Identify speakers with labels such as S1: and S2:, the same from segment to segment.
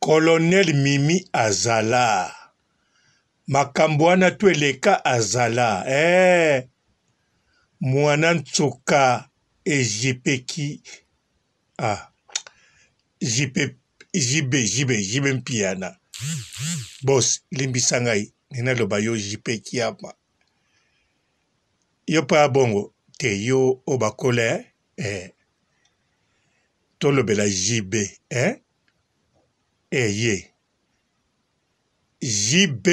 S1: Colonel Mimi azala makambo wana tu eleka azala eh muana nsuka ejipeki ah JP JB JB JB Mpiana boss limbisa ngai naloba yo JP Kiama yo pa bongo te yo obakola eh tolobela JB eh eye JB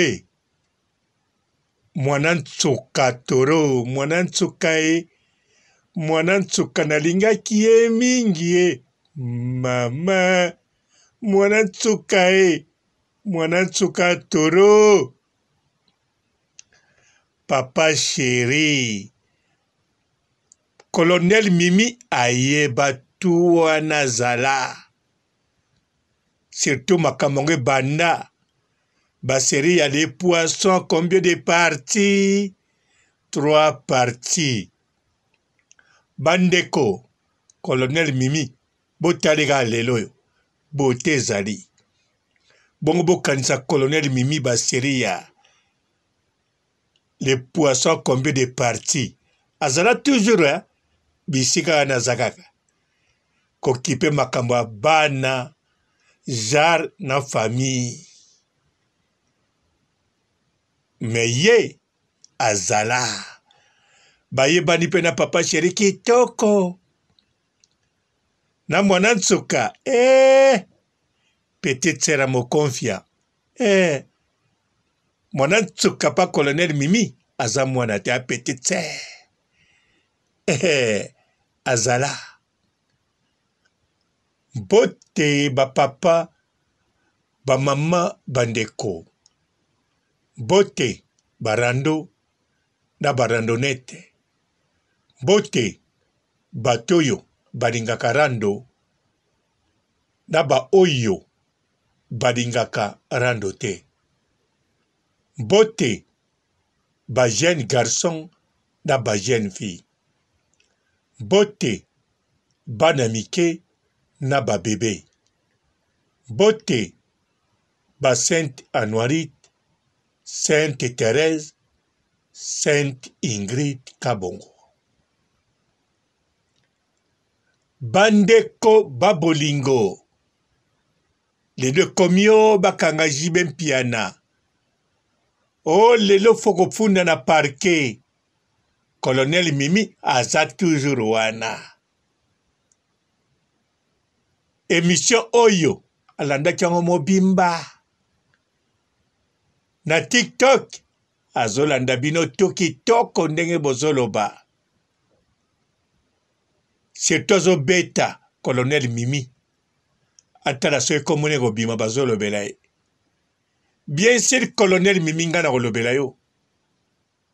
S1: mwana nsuka toro mwana nsuka e mwana nsuka nalingaki ye mingi e mama mwana nsuka e mwana nsuka toro papa chéri Colonel Mimi ayeba tout wana zala surtout makambo yango ebanda ba serie ya les poissons combien de parties trois parties bandeko colonel Mimi botali kaka lelo oyo bote ezali bongo bokanisa colonel Mimi ba serie ya le poisson combien de parties azala toujours hein? Bisika wana aza kaka kokipe makambo ya bana genre na famille me ye azala bayebani mpe na papa sheri kitoko na mwana nsuka eh, petite sera mokonfia eh, mwana nsuka pa colonel mimi aza mwana te a petite sœur eh, azala mbote bapapa bamama bandeko mbote barando na barandonete mbote bato oyo balingaka rando na baoyo balingaka rando te. Mbote ba jeune garçon na ba jeune fille. Mbote bana mike na ba bebe. Mbote ba sainte Anuarite, sainte Therèse, sainte Ingrid Kabongo. Bandeko ba bolingo, lelo ekomi o bakanga JB Mpiana. O lelo fo kofunda na parquet. Colonel Mimi aza toujours wana. Emission oyo alandaki yango mobimba na TikTok, azolanda bino to kitoko ndenge bozoloba. Surtout azobeta colonel Mimi atala soki kombo ne ekobima bazolobela ye. Bien sur colonel Mimi nga nakolobela yo,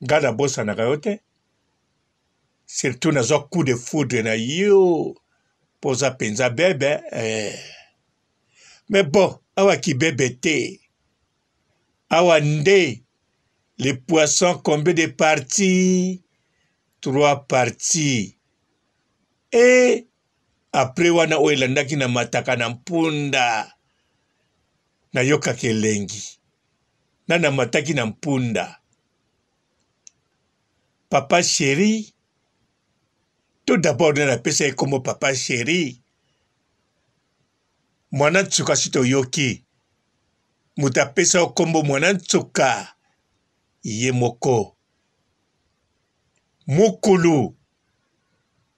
S1: nga nabosanaka yo te, surtout nazwa coup de foudre na yo mpo oza mpenza bebe eh. Mais bon awa kibebe te, awa nde les poissons combien de parties? Trois parties. E après wana oyo elandaki na mataka na mpunda, nayokaka elengi na namataki na mpunda. Papa chéri, tout d'abord nde napesa ye nkombo papa chéri. Mwana nsuka si toyoki moto apesa yo nkombo mwana nsuka ye moko mukulu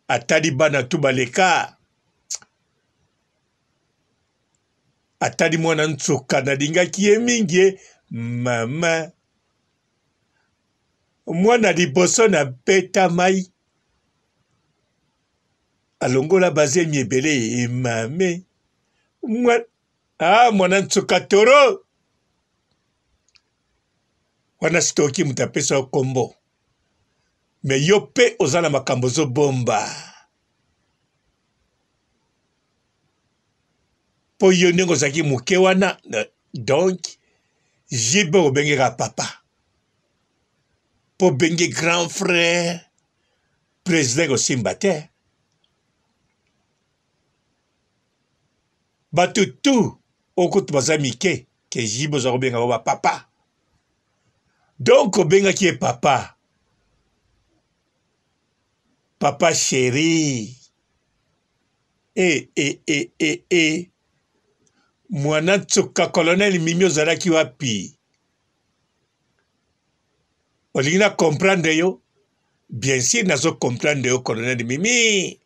S1: atali bana tu baleka atali mwana nsuka nalingaki ye mingi ye mama mwana liboso na beta mai alongola bazemi ebele emame mwana ah, mwana nsuka toro wana sitoki moto apesa yo nkombo me yo mpe oza na makambo ozobomba mpo yo ndenge ozalaki moke wana donc jibe obengeka papa mpo obenge grand frère président ekosimba te bato tu. Oyo kutu baza mike ke JB oza kobenga bango ba papa. Donc obengaki ye papa. Papa chéri. E e e e e. Mwana nsuka colonel Mimi ozalaki wapi? Olingi na comprendre yo? Bien sûr nazo comprendre yo colonel Mimi.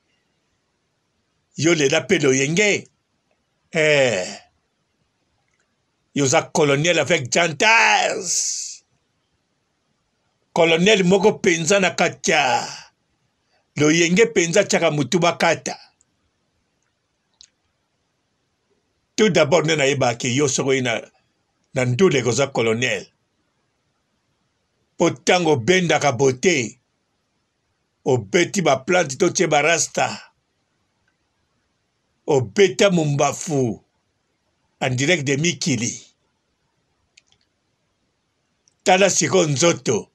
S1: Yo lela pe loyenge. Eh. Yo za colonel avec jantas. Colonel moko penza na katia. Loyenge penza tiaka mutu bakata. Tout d'abord nde nayebaka ke yo soki oye na, na ndule koza colonel. Po ntango obendaka beauté obeti ba plante to tie ba rasta obeta mumbafu en direct de mikili tala sikoyo nzoto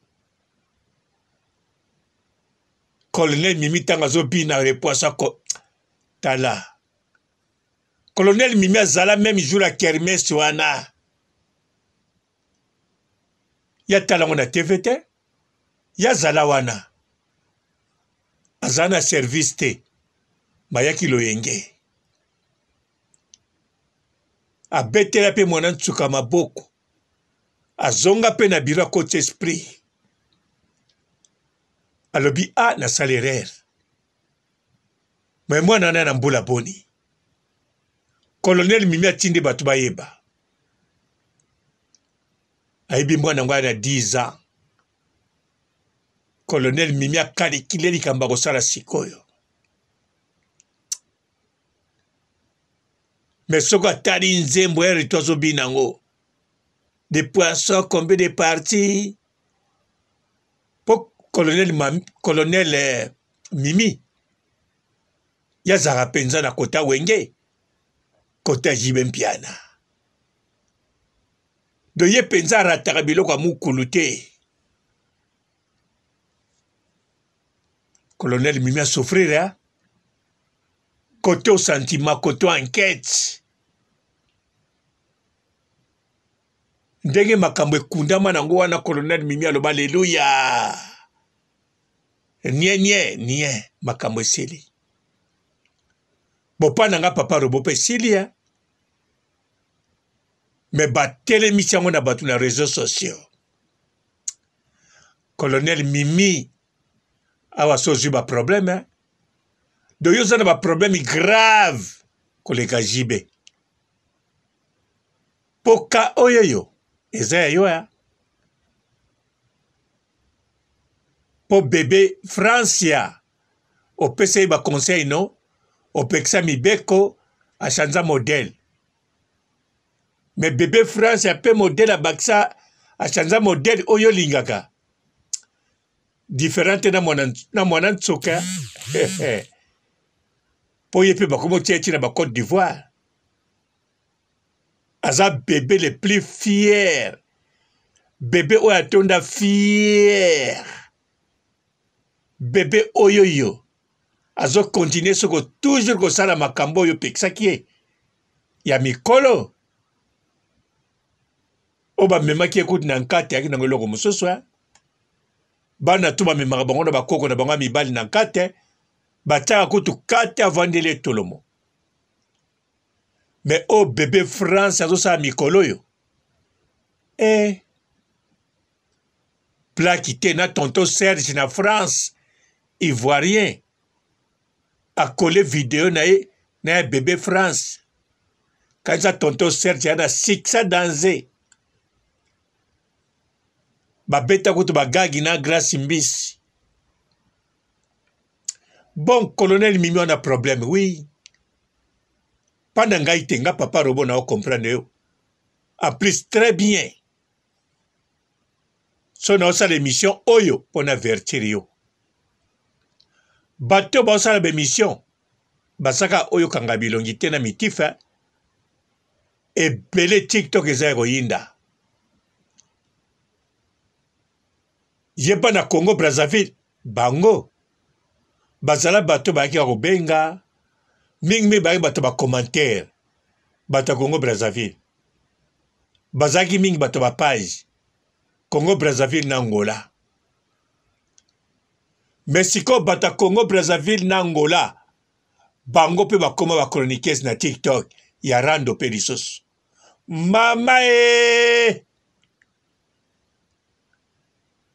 S1: colonel mimi ntango azobina repoisa ko tala colonel mimi azala meme jour ya kermesse wana ya tala yango na tv te ye azala wana azala na service te bayaki loyenge abetela mpe mwana nsuka maboko azonga mpe na biro akoti esprit alobi a ah, nasali erreur me mwana wana na mbula boni colonel mimi atindi bato bayeba ayebi mwana yango na 10 ans colonel mimi akalikile likambo akosala sikoyo me soki atali nzembo ya rito azobina yango de poisson combien de parti mpo colonel, colonel eh, mimi ye azalaka mpenza na kota wenge kota jibe mpiana do ye mpenza arataka biloko ya mukulu te colonel mimi asouffrir hein? koto sentiment koto enquête ndenge makambo ekundama nango wana colonel mimi aloba aleluya nie nie nie makambo esili bopa na nga papa robo mpe esili ya me batelemisi yango na bato na réseau sociaux colonel mimi awa so ozwi baproblème eh? do yo oza na baproblème grave koleka jb mpo ka oyo yo eza ya yo ya mpo bebe francia opesa ye baconseil no opekisa mibeko achanza modèle mais bebe france ape modèle abakisa achanza modèle oyo olingaka différente na mwana, na mwana nsuka mpo ye mpe bakomi otia ti na ba Côte d'Ivoire aza bebe le plus fier bebe oyo atonda fier bebe oyo yo azo continuer soko toujours kosala makambo oyo opekisaki ye ya mikolo oyo bamemaki ye kutu na nkate yaki nango eloko mosusu eh? bana tu bamemaka bango na bakoko na bango ya mibali na nkate batiaka kutu kate avandeli etolomo me oyo bebe france azosala mikolo oyo eh. Plaque te na tonton Serge na France ivoirien akole video na ye na ya bebe France kanisa tonton Serge ya na succès danze babeta kutu bagagi na Grace Mbisi bon colonel Mimi wana problème oui panda ngai te nga papa robo na comprendre yo en plus très bien so naosala emission oyo mpo na avertir yo bato baosala baemission basaka oyo kanga bilongi te na mitife ebele tiktok eza ya koyinda yeba na congo brazzaville bango bazala bato bayaki ya kobenga mingimingi bayaki bato bacommentaire. Bato ya Congo Brazzaville bazalaki mingi bato ba page Congo Brazzaville na Angola. Mais sikoyo bato ya Congo Brazzaville na Angola bango mpe bakoma ba chroniqueuse na TikTok ya rando mpe lisusu. Mama ee!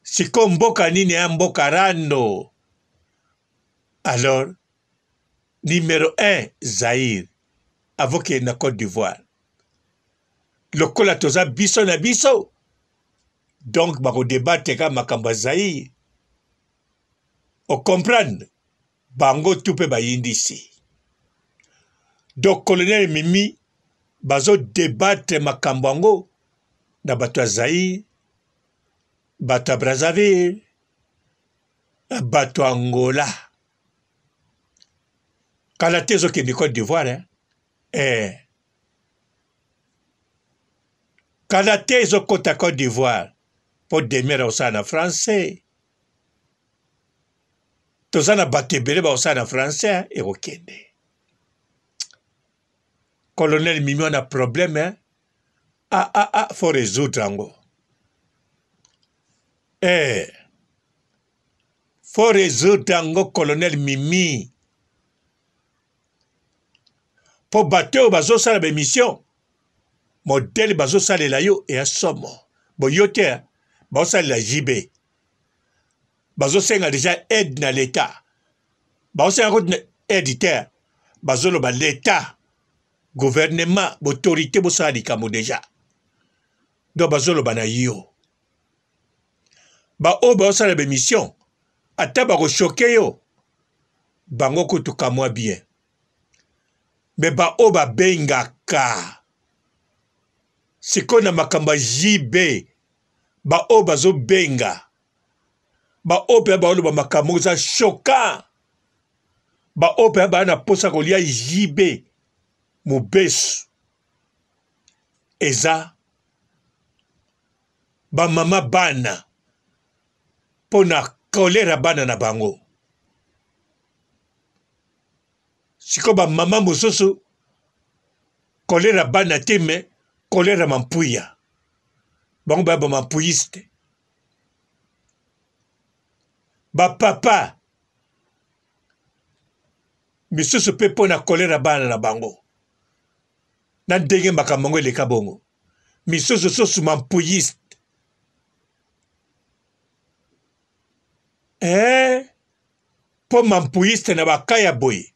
S1: Sikoyo mboka nini ya mboka rando? Alors numero 1 Zaïre avokende na Cote d'Ivoire. Lokola toza biso na biso donc bakodebate kaka makambo ya Zaïre. Ocomprendre bango tu mpe bayindisi. Donc colonel Mimi bazo debattre makambo yango na bato ya Zaïre, bato ya Brazzaville, bato ya Angola. Kala te ezokende Cote d'Ivoire hein? Eh. Kala te ezokota Cote d'Ivoire mpo Demeure akosala na français. Toza na bato ebele bakosala na français hein? Ekokende. Colonel Mimi wana problème hein? Ah ah ah, faut résoudre yango. Eh. Faut résoudre yango colonel Mimi. Mpo bato oyo bazosala ba émission modèle bazosalela yo eya somo. Boyo te bazosalela JB. Bazosenga déjà aide na l'État. Bazosenga kutu aide te. Bazoloba l'État, gouvernement, autorité bosala likambo déjà. Donc bazoloba na yo. Baoyo bazosala ba émission ata bakochoke yo bango kutu kamwa bien. Me baoyo babengaka sikoyo na makambo ya JB, baoyo bazobenga, baoyo mpe baoloba makambo eza choquant, baoyo mpe baa na mposa kolia JB mobesu, eza bamama bana mpo na kolera bana na bango. Sikoyo bamama mosusu kolera bana te me kolera mampuya, bango baya bamampuyiste. Bapapa misusu mpe mpo na kolera bana na bango na ndenge makambo yango eleka bongo, misusu susu mampuyiste. Eh, mpo mampuyiste na baka ya boye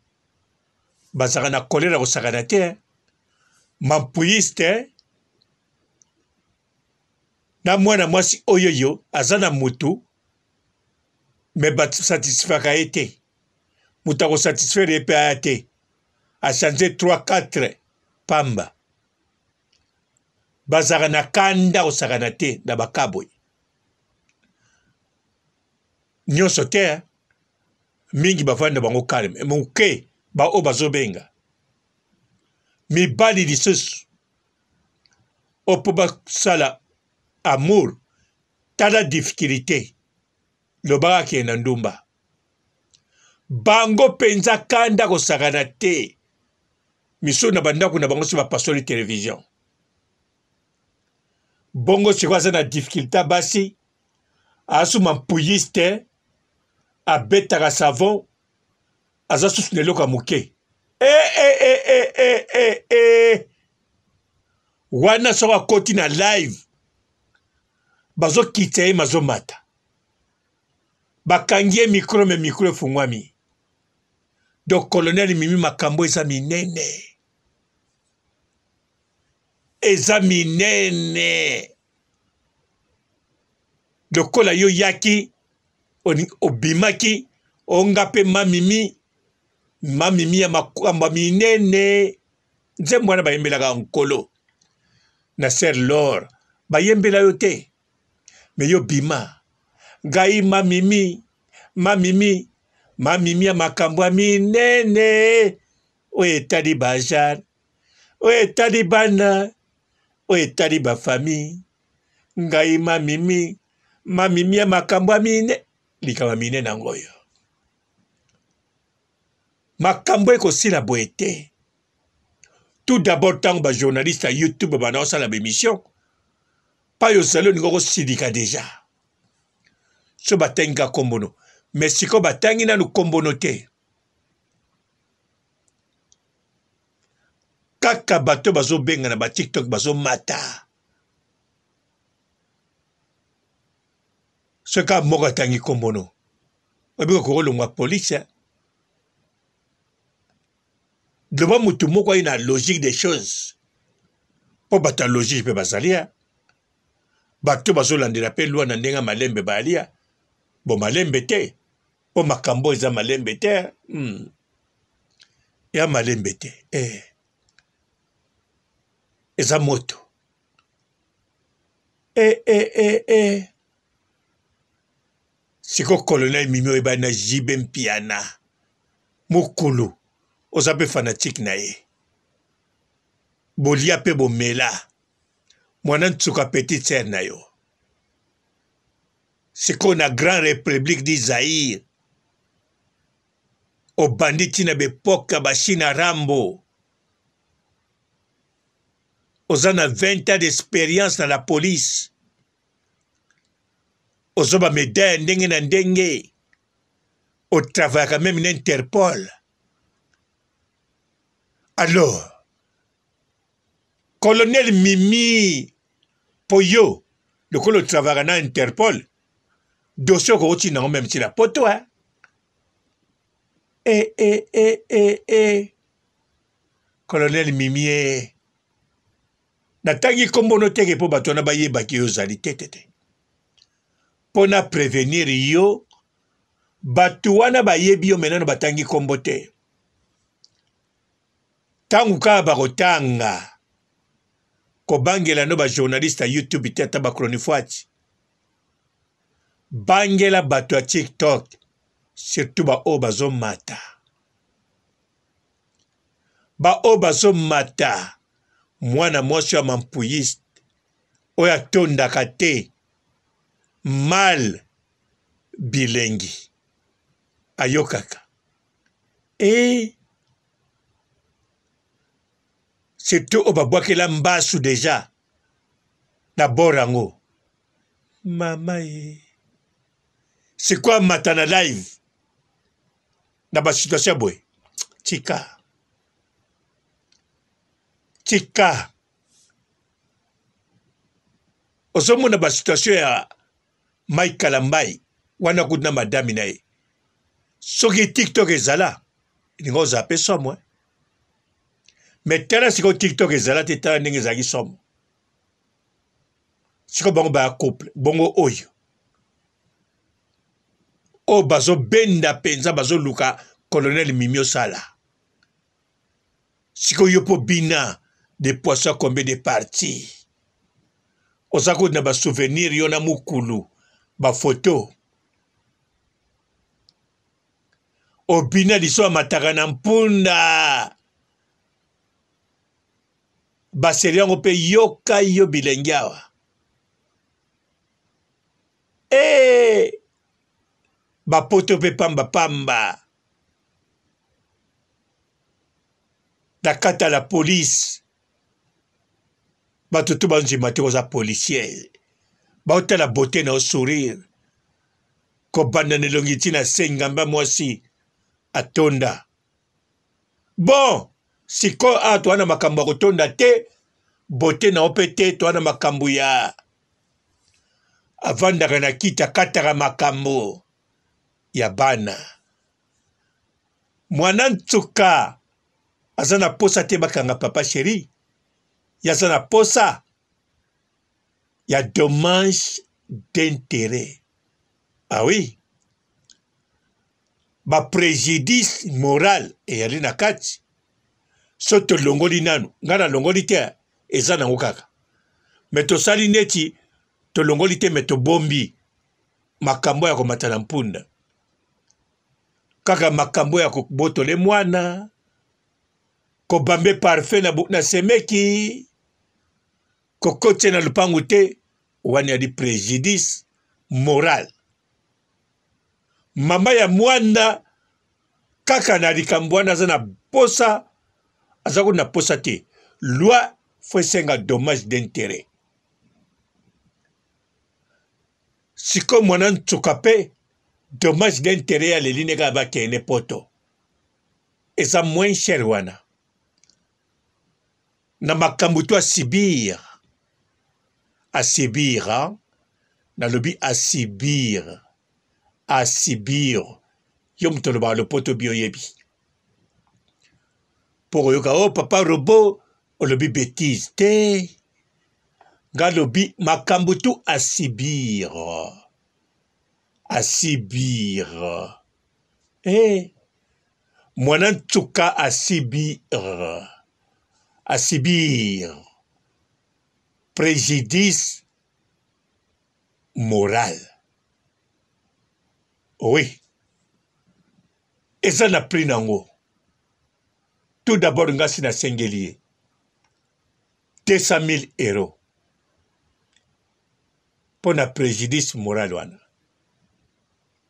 S1: bazalaka na kolera kosakana te. Mampuyiste na mwana mwasi oyo yo aza na mutu me basatisfaka ye te, moto akosatisfaire ye mpe aya te, achange 3 4 pamba. Bazalaka na kanda kosakana te na baka boye nyonso te, mingi bavandi na bango calme moke, baoyo bazobenga mibali lisusu oyo mpo basala amour, tala difficulté, lobaka akende na ndumba. Bango mpenza kanda kosakana te, misusu na bandako na bango si bapasoli television bongo. Sikoyo aza na difficulté, basi asuma mpuyiste, abetaka savon, aza susu na eloko ya moke e, e, e, e, e, e, e. Wana soko akoti na live bazokitisa ye, mazomata, bakangi ye micro, me micro efungwami. Donc colonel Mimi, makambo eza minene, eza minene. Lokola yo yaki obimaki onga mpe mamimi, mamimi ya makambo minene. Nzembo wana bayembelaka nkolo na ser lor, bayembela yo te, me yo bima ngai mamimi, mamimi, mamimi ya makambo ya minene, oyo etali bajar, oyo etali bana, oyo etali bafamille. Ngai mamimi, mamimi ya makambo ya mine, likambo ya minene yango oyo. Makambo ekosila boye te. Tout d'abord ntango ba journaliste ya YouTube banda kosala ba émission, pa ozali olinga kosilika deja. So batangi ka kombono, mais sikoyo batangi nanu kombono te. Kaka bato bazobenga na ba TikTok bazomata. Soki kaka moko atangi kombono, oyebi kokoki kolongwa police. Eh? Loba motu moko aye na logique des choses, mpo bato ya logique mpe bazali ya bato bazolandela mpe loi na ndenge ya malembe bayali ya bo malembe te, mpo makambo eza malembe te. Ya malembe te eh. Eza moto eh, eh, eh, eh. Siko colonel Mimi oyebani na JB Mpiana mukulu oza pe fanatique na ye bolia pe bomela mwana nsuka petite sœur na yo sikoyo na grand republique du Zaïre obandi ti na bepoke ya bachina Rambo oza na 20 ans d'experience na la police ozwa ba medaille ya ndenge na ndenge otravayaka meme na Interpol alors colonel Mimi po yo lokola otravayaka na Interpol dossier okokotinda yango meme ti na poto eh? E, e, e, e, e. Colonel Mimie natangi nkombo no teke mpo bato wana bayebaki yo ozali te te te mpo na prevenir yo bato wana bayebi yo menano batangi nkombo te ntango kaka bakotanga kobangela no bajournaliste ya youtube te ata bachronifuati bangela bato ya tiktok surtout baoyo bazomata baoyo bazomata mwana mwasi ya mampuyiste oyo atondaka te mal bilengi ayokaka e surtout oyo babwakela mbasu deja na bord yango mama ye sikoyo amata na live na ba situation ya boye tika tika ozomona ba situation ya Mike Kalambay wana kutu na madami na ye soki tiktok ezala elinga ozala mpe somo eh? me tala sikoyo tiktok ezala te tala ndenge ezalaki somo sikoyo bango baya couple bongo oyo oyo bazobenda mpenza bazoluka colonel mimi osala sikoyo yo mpo bina de poisson combien de parti oza kutu na basouvenir yo na mukulu bafoto obina liso amataka na mpunda baseri yango mpe yoka yo bilenge awa ee bapoto mpe pamba pamba na kati ya la police bato to bandima te oza policier baotala beauté na yo sourire kobanda na elongi ti na se ngamba mwasi atonda bon sikoyo awa toa na makambo ya kotonda te beauté na yo mpe te toa na makambo ya avandaka na kiti akataka makambo ya bana mwana nsuka aza na posa te bakanga papa sheri ye aza na posa ya dommage d'intérêt ah oui ba préjudice moral eyali na kati so tolongoli nanu ngai nalongoli te eza nango kaka me tosali neti tolongoli te me tobombi makambo ya komata na mpunda kaka makambo ya kobotole mwana kobambe parfum na, na semeki kokotia na lupangu te wana yali prejudice moral mama ya mwana kaka na likambo wana aza na posa aza kuna na posa te Loi faut esenga dommage d'intérêt. Sikoyo mwana nsuka mpe dommage d'intérêt aleli ndenge kaka bakende poto. Eza moins cher wana. Na makambo to asibir asibir hein? Nalobi asibir asibir yo moto olobaka lopoto bi oyebi mpo koyoka o oh, papa robo olobi betise te nga lobi makambo tu asibir asibir eh mwana nsuka asibir asibir prejudice moral oui eza na prix nango tout d'abord nga si nasengeli ye 200 000 euros mpo na prejudice moral wana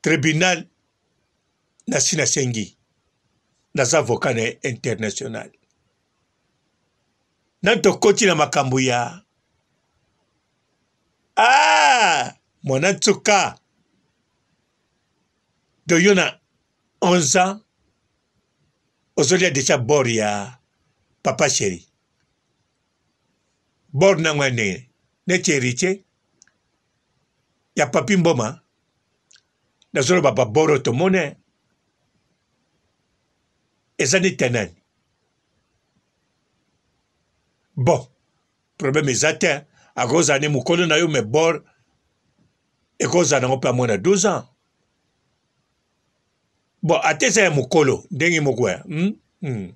S1: tribunal nasi nasengi naza avocat na ye international nani tokoti na makambo ya ah mwana nsuka do yo na 11 ans ozolia deja bord ya papa chéri bord nango ya ndenge neti héritier ya papi mboma nazoloba baboro tomone eza neti ya nani bon problème eza te akozala ne mokolo na yo mais bor ekozala nango mpe amona 12 ans bon ata eza ya mokolo ndenge moko ya hmm? Hmm.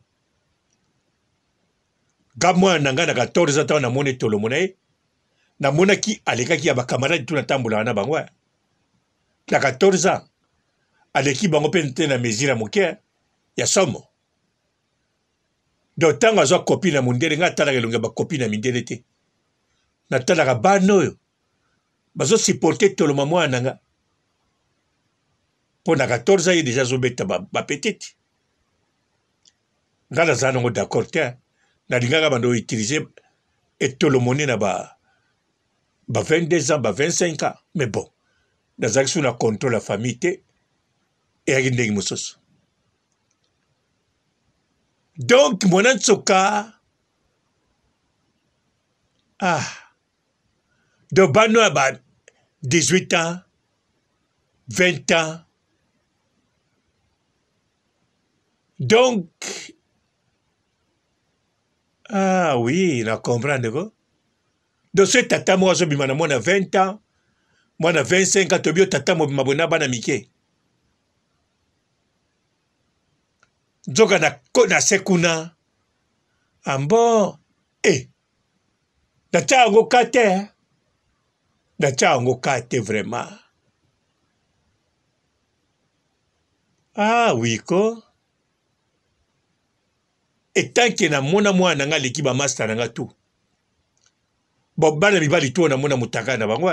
S1: Nga mwana na ngai na 14 ans ntango namoni etolomo na ye namonaki alekaki ya bakamarade tu natambolaka na bango na 14 ans aleki bango mpe te na mesure ya moke ya somo donc ntango azwa kopi na mondele ngai atalaka elongi ya bakopi na mindele te natalaka bana oyo bazosupporte toloma mwana na nga mpo na 14 ans ye deja azobeta bapetite ba nga nazala nango d'accord te nalingaka bando utiliser etolomone na ba ba 22 ans ba 25 ans mais bon nazalaki su na contrôle ya famille te eyaki ndenge mosusu donc mwana nsoka ah donc bano ya ba 18 ans 20 ans Donc, ah oui, na comprendre ko. Donc soki tata moko azobima na mwana 20 ans, mwana 25 ans, tobi yo tata mobima boye na bana mike. Nzoka na, na se kuna. Ambo, eh, natia yango ka te. Natia yango ka te vraiment. Ah oui ko. Etant que na mona mwana na nga aleki ba masta na nga tout. Bon bana mibali tout na mona mutaka na bango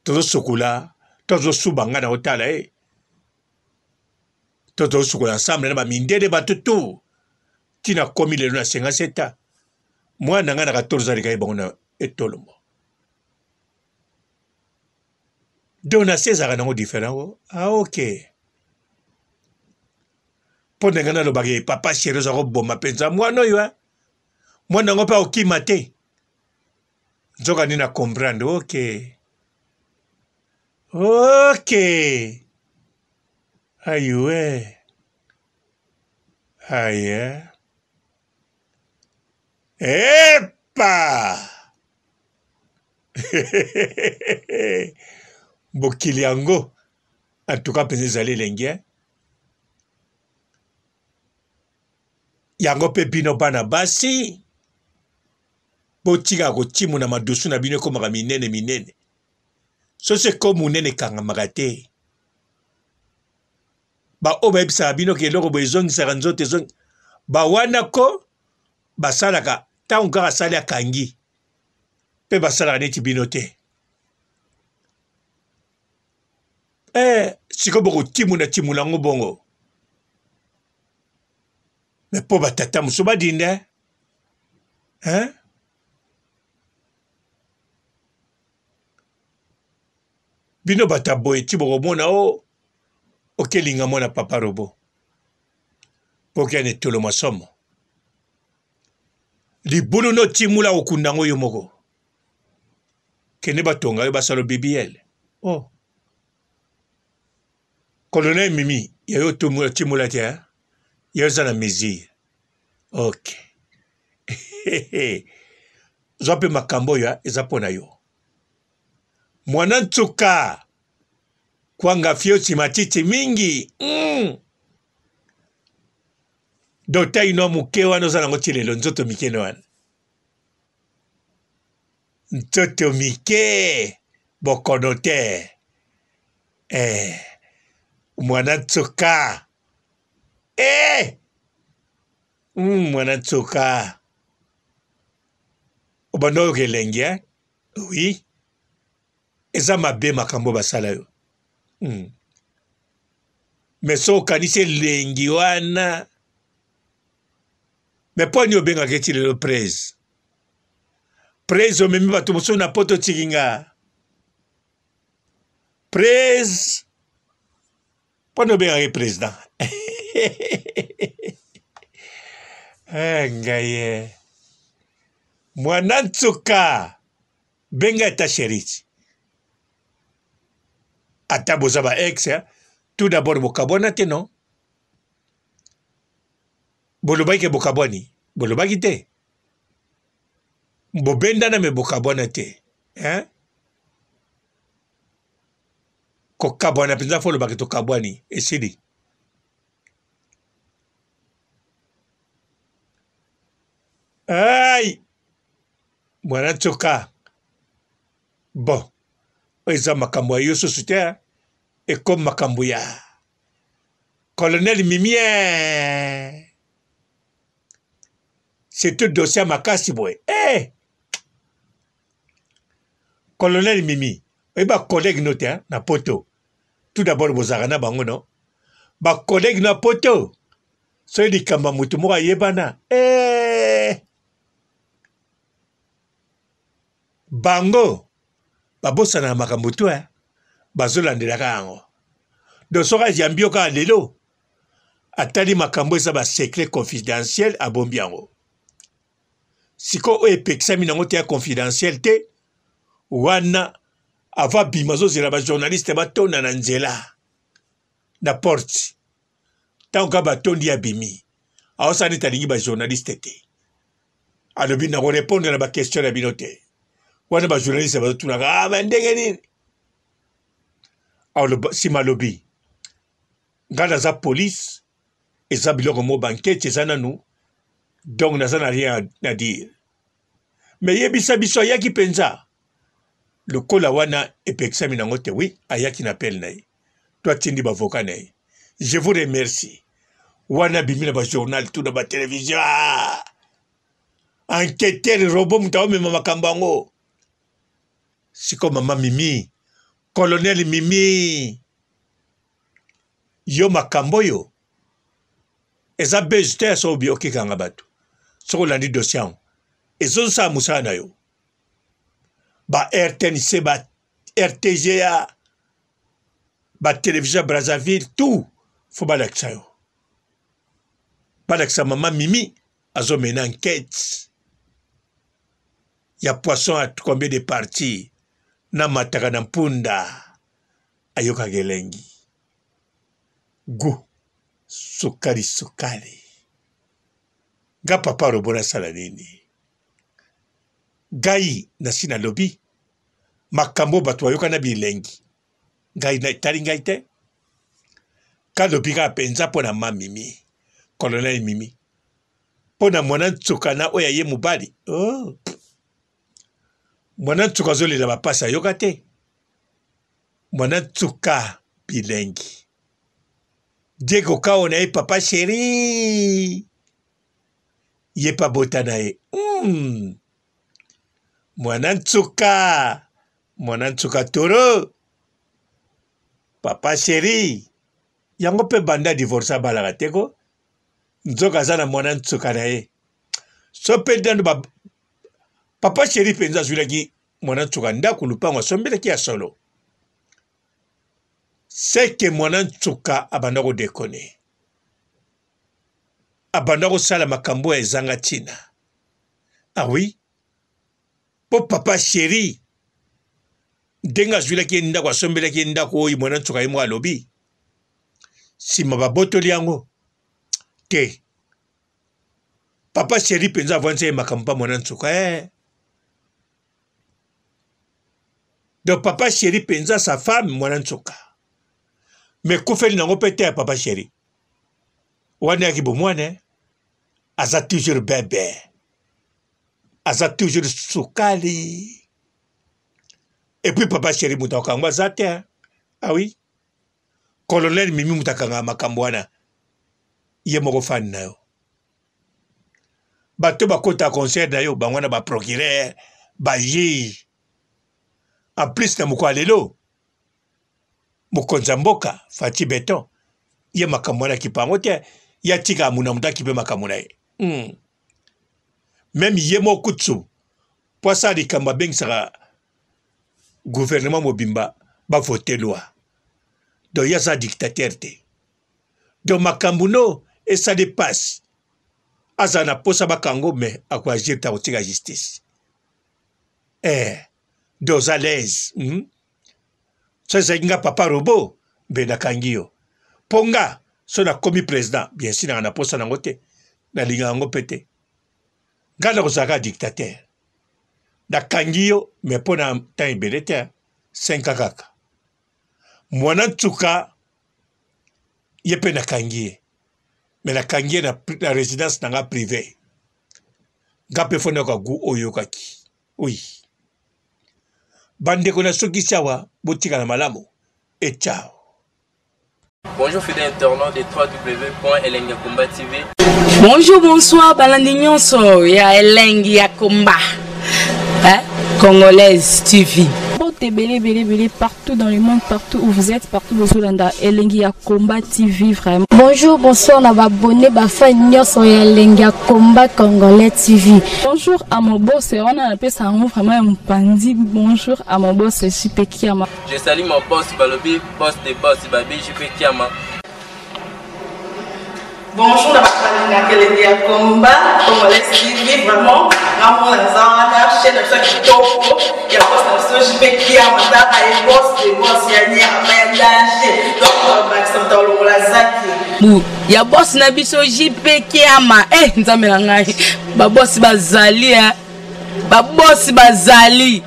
S1: tozo sukola, tozo suba nga na otala ye. Tozo sukola ensemble na ba mindele bato tout. Tina komi lelo na 57 ans. Mwana na nga na 14 aleka ye bango na etolomo. Donc na se ezalaka nango différent o ah ok mpo na ngai nalobaka ye papa chéri oza koboma mpenza mwana oyo eh? mwana yango mpe akokima te nzoka nde na comprendre ok ok ayue aye epa mokili yango antuka mpenza ezali elengi eh? yango mpe bino bana basi botikaka kotimuna madusu na bino ekomaka minene minene sosi ekomi monene ekangamaka te baoyo bayebisaka bino ke eloko boye ezongisaka nzoto ezongi bawana ko basalaka ntango kaka asali akangi mpe basalaka neti bino te eh, sikoyo bokotimuna timuna yango bongo me mpo batata mosusu badinda. Hein? Bino bato ya boye ti bokomona o oh, okelinga mwana papa robo poki ya netolo masomo libulu no timula okunda yango yo moko kende batonga yo basalo bbl oh. Colonel Mimi ya yo timola te hein? Ya yo eza na mesure. Ok. Zwa mpe makambo oyo eza mpo na yo. Mwana nsuka kwanga fioti matiti mingi mm. Dota ino moke wana oza nango ti lelo nzoto mike no wana nzoto mike bokono te eh, mwana nsuka eh! mm, mwana nsuka obanda oyoka elengi eh? oui eza mabe makambo basala yo mm. me so okanisi elengi wana me mpo nini obengaka eti lelo prese prese omemi bato mosusu na poto otiki nga Prez mpo na obengaki president eh, ngai eh. Mwana nsuka benga ata sheriti ata boza ba ex eh? Tout d'abord bokabwana te non bolobaki ke bokabwani bolobaki te bobendana me bokabwana te eh? Kokabwana mpenza fo olobaki tokabwani esili. Ai mwana nsoka bon oyo eza makambo ya yo susu te ekomi makambo ya colonel mimie surtout dossier ya makasi boye eh! Colonel Mimi, oyebi ba collègues no te na poto. Tout d'abord bozalaka na bango no? Ba collègues na poto soki likambo ya moto moko ayebana eh! Bango babosanaka makambo to eh? Bazolandelaka yango. Donc soki ayambi yo kaka lelo atali makambo eza ba secret confidentiel abombi yango. Sikoyo oyo epekisami nango te ya confidentiel te wana avant abima azozela ba journaliste batonda na nzela na porte ntango kaka batondi abimi aosala neti alingi ba journaliste te alobi nako repondre na ba question na bino te wana ba journaliste bazotunaka ah, me ndenge nini nsima alobi ngai naza police eza biloko moko banketi eza nanu donc naza na rien à dire me yebisa biso ayaki mpenza lokola wana epekisami nango te wi ayaki na appel na ye to atindi bavoka na ye je vous remercie wana abimi na bajournal tout na batelevizio ah! enquêteur robot moto aomema makambo yango sikoyo mama mimi colonel mimi yo makambo oyo eza buzz te soki obi okikanga bato soki olandi dossier yango ezosala mosala na yo ba rtnc ba rtga ba télévision ya brazzaville tout fo balakisa yo balakisa mama mimi azomena enquête ya poisson à combien de parties na mataka na mpunda ayokaka elengi gout sukali sukali nga papa robo nasala nini ngai nasi nalobi makambo bato bayoka na bilengi ngai etali ngai te kalobi kaka mpenza mpo na ma mimi colonel mimi mpo na mwana nsuka na oyo aye mobali oh. Mwana nsuka azolela bapasi ayoka te mwana nsuka bilengi Diego Kao na ye papa chéri ye pa bota na ye mm. mwana nsuka mwana nsuka toro papa chéri yango mpe banda divorce abalaka te ko nzoka aza na mwana nsuka na ye so mpe nano Papa Cheri mpenza azwilaki mwana nsuka ndako lupango asombelaki ya solo. Seke mwana nsuka abanda kodekone, abanda kosala makambo oyo ezanga ntina. Ah oui, mpo papa Cheri ndenge azwilaki ye ndako asombelaki ye ndako oyo mwana nsuka ye moko alobi nsima babotoli yango te. Papa Cheri mpenza avandisa ye makambo mpa mwana nsuka eh. Donc papa Cheri mpenza sa femme mwana nsuka me ekufeli nango mpe te ya papa Cheri wana yaki bomwana eh. Aza toujours bebe, aza toujours sukali. Et puis papa Cheri moto akango aza te eh. Ah oui, colonel Mimi moto akangaka makambo wana ye moko fan na yo. Bato bakota concert na yo bango wana ba procureur ba juge. En plus na mokolo ya lelo mokonzi ya mboka Fatshi Beton ye makambo wana akipa yango te, ye atikaka muna moto akipe makambo na ye. Meme ye moko kutu mpo asala likambo abengisaka gouvernement mobimba bavote loi, donc ye aza dictateur te. Donc makambo no esali pasi, azala na posa bakango mais ako agir te, akotika justice eh, donc oza l'aise So ezalaki nga papa robot mbe nakangi yo mpo nga so nakomi president bien si nanga na posa nango te, nalinga yango mpe te, nga nakozala kaka dictateur, nakangi yo mais mpo na temps ebele te, 5 ans kaka. Mwana nsuka ye mpe nakangi ye mais nakangi ye na, na residence na nga prive, nga mpe fo nayoka gout oyo oyokaki. Oui bandeko na sokisi awa, botikala malamu et ciao.
S2: Bonjour fidèles internautes de www.elengiyakomba TV.
S3: Bonjour, bonsoir, balandi nyonso ya Elengi ya Komba. Hein? Congolaise TV.
S4: Mbote ebele ebele ebele partout dans le monde, partout où vous êtes, partout bozolanda Elengi ya Komba TV vraiment.
S5: Bonjour, bonsoir na ba abonné ba fan nyonso ya Elengi ya Komba Congolais TV.
S4: Bonjour à mon boss, wana napesa yango vraiment ya mopanzi. Bonjour à mon boss JP Kiama.
S2: Je salue mon boss Balobi, boss des boss Babi JP Kiama.
S6: Bonjour na bato balingaka Elengi ya Komba Congolais TV, vraiment ngamona naza wana chaîne na biso ya kitoko ya boss na biso JP Kiama, tala ye boss de boss ya nyama ya danger, donc bakisa moto alongola zaki
S3: bu ya boss na biso JP Kiama. Eh, nzambe na ngai, ba boss bazali eh. Ba boss bazali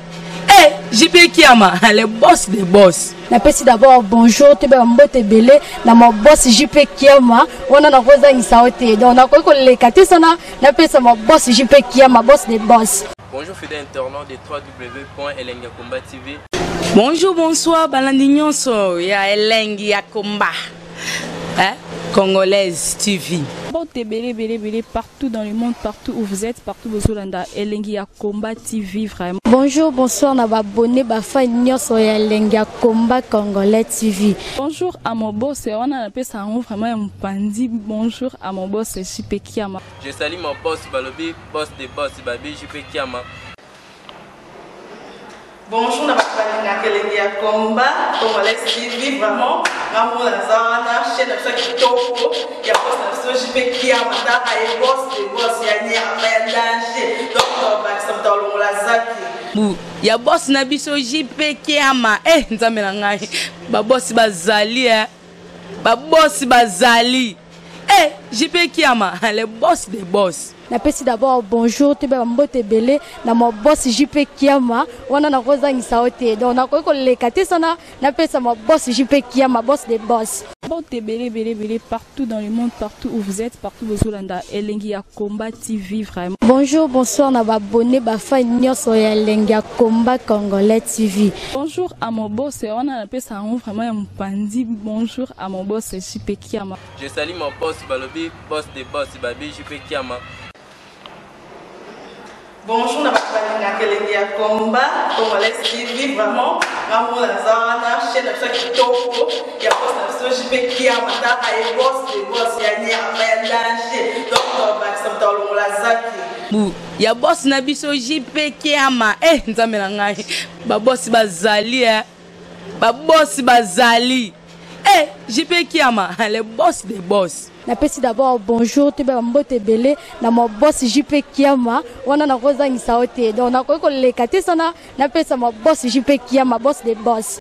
S3: eh, JP Kiama le boss des boss.
S5: Napesi d'abord bonjour toyeba mbote ebele na ma boss JP Kiama, wana nakozangisa yo te, donc nakoki koleka te sana napesa ma boss JP Kiama, boss des boss.
S2: Bonjour fidèles internautes de www.elengiyakomba TV.
S3: Bonjour, bonsoir, balandi nyonso ya Elengi ya Komba. Hein? Congolaise TV.
S4: Mbote ebele ebele ebele partout dans le monde, partout où vous êtes, partout bozolanda Elengi ya Komba TV vraiment.
S5: Bonjour, bonsoir na ba abonné ba fan nyonso ya Elengi ya Komba Congolais TV.
S4: Bonjour à mon boss, wana napesa yango vraiment ya mopanzi. Bonjour à mon boss JP Kiama.
S2: Je salue mon boss Balobi, boss des boss Babi JP Kiama.
S6: Bonjour na bato balingaka Elengi ya Komba Congolais TV, vraiment ngamona naza wana chaîne na biso ya kitoko ya boss na biso JP Kiama, tala ye boss de boss ya nyama ya danger, donc bakisa moto alongola zaki
S3: bu ya boss na biso JP Kiama. Eh, nzambe na ngai, ba boss bazali eh. Ba boss bazali eh, JP Kiama le boss des boss.
S5: Napesi d'abord bonjour toyeba mbote ebele na ma boss JP Kiama, wana nakozangisa yo te, donc nakoki koleka te sana napesa ma boss JP Kiama, boss des boss.
S4: Mbote ebele ebele ebele partout dans le monde, partout où vous êtes, partout bozolanda Elengi ya Komba TV vraiment.
S5: Bonjour, bonsoir na ba abonné ba fan nyonso ya Elengi ya Komba Congolais TV.
S4: Bonjour à mon boss, wana napesa yango vraiment ya mopanzi. Bonjour à mon boss JP Kiama.
S2: Je salue mon boss Balobi, boss des boss Babi JP Kiama.
S6: Bonjour na bato balingaka Elengi ya Komba Congolais TV, vraiment ngamona naza wana chaîne na biso ya kitoko ya boss na biso JP Kiama, tala ye boss de boss ya nyama ya danger, donc bakisa moto alongola zaki.
S3: Bu ya boss na biso JP Kiama eh nzambe na ngai ba boss bazali eh ba boss bazali eh JP Kiama le boss des boss.
S5: Napesi d'abord bonjour toyeba ba mbote ebele na ma boss JP Kiama wana nakozangisa yo te donc nakoki koleka te sana napesa ma boss JP Kiama boss des boss.